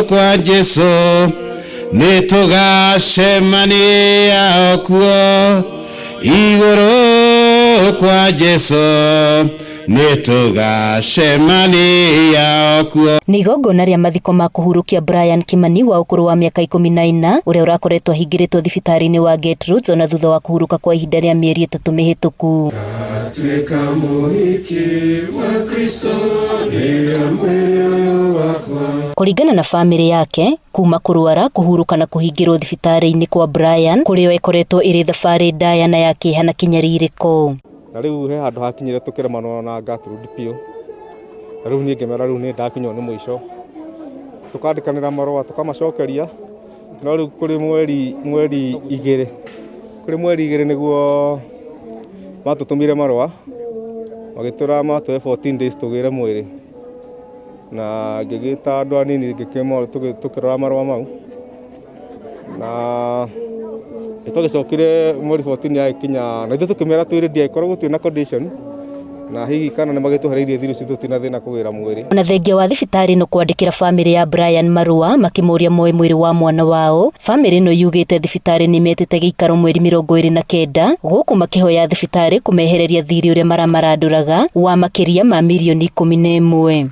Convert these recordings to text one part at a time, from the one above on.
Kwa Jesu nĩ tũgacemania o kuo, igũrũ kwa Jesu nĩ tũgacemania o kuo. Nĩ igongona rĩa mathiko ma kũhurũkia Brian Kimani wa ũkũrũ wa mĩaka 14, ũrĩa ũrakoretwo ahingĩrĩtwo thibitarĩ-inĩ wa Gertrudes ona thutha wa kũhurũka kwa ihinda rĩa mĩeri 3 mĩhĩtũku. Tuĩka mũhiki wa Kristo rĩrĩa mwĩrĩ ũyũ wakwa. Kũringana na famĩlĩ yake, kuma kũrwara, kũhurũka na kũhingĩrwo thibitarĩ-inĩ kwa Brian kũrĩ o ĩkoretwo ĩrĩ thabarĩ ndaya na ya kĩeha na kĩnyarirĩko. Na rĩu he handũ hakinyire tũkĩremanwo na Gertrude biũ, na rĩu niĩ ngĩmera rĩu nĩ ndakinywo nĩ mũico, tũkandĩkanĩra marũa tũkamacokeria, no rĩu kũrĩ mweri 2, kũrĩ mweri 2 nĩguo matũtũmire marũa magĩtwĩra matũhe 14 days tũgĩre mwĩrĩ, na ngĩgĩta andũ anini tũkĩrora marũa mau, na nĩ twagĩcokire mweri 14 yagĩkinya, na ithuĩ tũkĩmera twĩ ready angĩkorwo gũtirĩ na condition, na hihi kana nĩ magĩtwehereirie thiri ũcio tũtirĩ na thĩna kũgĩra mwĩrĩ. Ona thengia wa thibitarĩ ĩno kwandĩkĩra famĩlĩ ya Brian marũa makĩmũria moe mwĩrĩ wa mwana wao, famĩlĩ ĩno yugĩte thibitarĩ nĩ metĩte gĩikaro mweri 29 gũkũ makĩhoya thibitarĩ kũmehereria thirĩ ũrĩa maramarandũraga wa makĩria ma mirioni 11.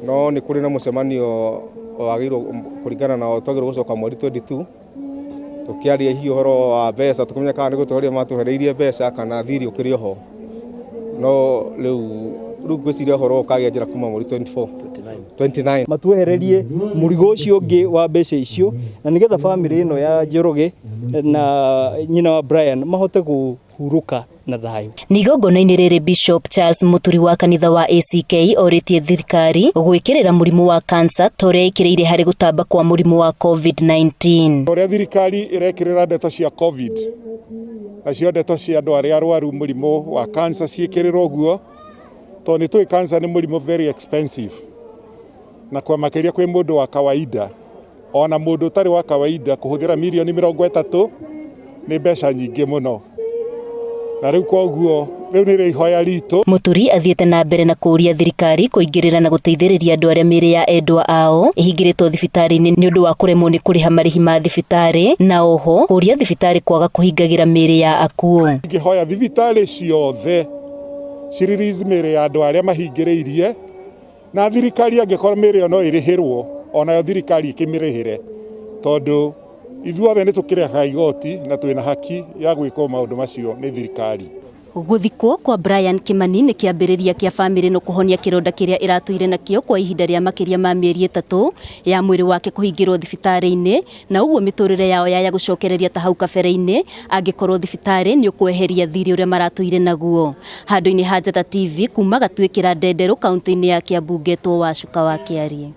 No nĩ kũrĩ na mũcemanio wagĩrĩirwo kũringana na twagĩrĩirwo gũcoka mweri 22 tũkĩaria hihi ũhoro wa mbeca, tũkĩmenya kana nĩ gũtweheria matwehereirie mbeca kana thirĩ ũkĩrĩ oho, no rĩu ngwĩciria ũhoro ũkagĩa njĩra kuma mweri 24 29. Matwehererie mũrigo ũcio ũngĩ wa mbeca icio, na nĩgetha famĩlĩ ĩno ya Njoroge na nyina wa Brian mahote kũhurũka na thayũ. Nĩ igongona-inĩ rĩrĩ Bishop Charles Mũturi wa kanitha wa ACK orĩtie thirikari gwĩkĩrĩra mũrimũ wa cancer ta ũrĩa ĩkĩrĩire harĩ gũtamba kwa mũrimũ wa COVID-19. Ũrĩa thirikari ĩrekĩrĩra ndeto cia COVID, nacio ndeto cia andũ arĩa arwaru mũrimũ wa cancer ciĩkĩrĩrwo ũguo, tondũ nĩ tũĩ cancer nĩ mũrimũ very expensive, na kwa makĩria kwĩ mũndũ wa kawaida, ona mũndũ ũtarĩ wa kawaida kũhũthĩra mirioni 30 nĩ mbeca nyingĩ mũno, na rĩu koguo rĩu nĩrĩo ihoya ritũ. Mũturi athiĩte na mbere na kũũria thirikari kũingĩrĩra na gũteithĩrĩria andũ arĩa mĩĩrĩ ya endwa ao ĩhingĩrĩtwo thibitarĩ-inĩ nĩ ũndũ wa kũremwo nĩ kũrĩha marĩhi ma thibitarĩ, na oho kũũria thibitarĩ kwaga kũhingagĩra mĩĩrĩ ya akuũ. Ingĩhoya thibitarĩ ciothe ci release mĩĩrĩ ya andũ arĩa mahingĩrĩirie, na thirikari angĩkorwo mĩĩrĩ ĩyo no ĩrĩhĩrwo, onayo thirikari ĩkĩmĩrĩhĩre, tondũ ithuothe nĩ tũkĩrĩhaga igoti na twĩna haki ya gwĩkwo maũndũ macio nĩ thirikari. Gũthikwo kwa Brian Kimani nĩ kĩambĩrĩria kĩa famĩlĩ ĩno kũhonia kĩronda kĩrĩa ĩratũire nakĩo kwa ihinda rĩa makĩria ma mĩeri 3 ya mwĩrĩ wake kũhingĩrwo thibitarĩ-inĩ, na ũguo mĩtũrĩre yao yaya gũcokereria ta hau kabere-inĩ angĩkorwo thibitarĩ nĩ ũkweheria thirĩ ũrĩa maratũire naguo. Handũ-inĩ ha Njata TV kuma Gatuĩkĩra Ndenderũ kaunti-inĩ ya Kiambu, ngetwo Wacuka wa Kĩarie.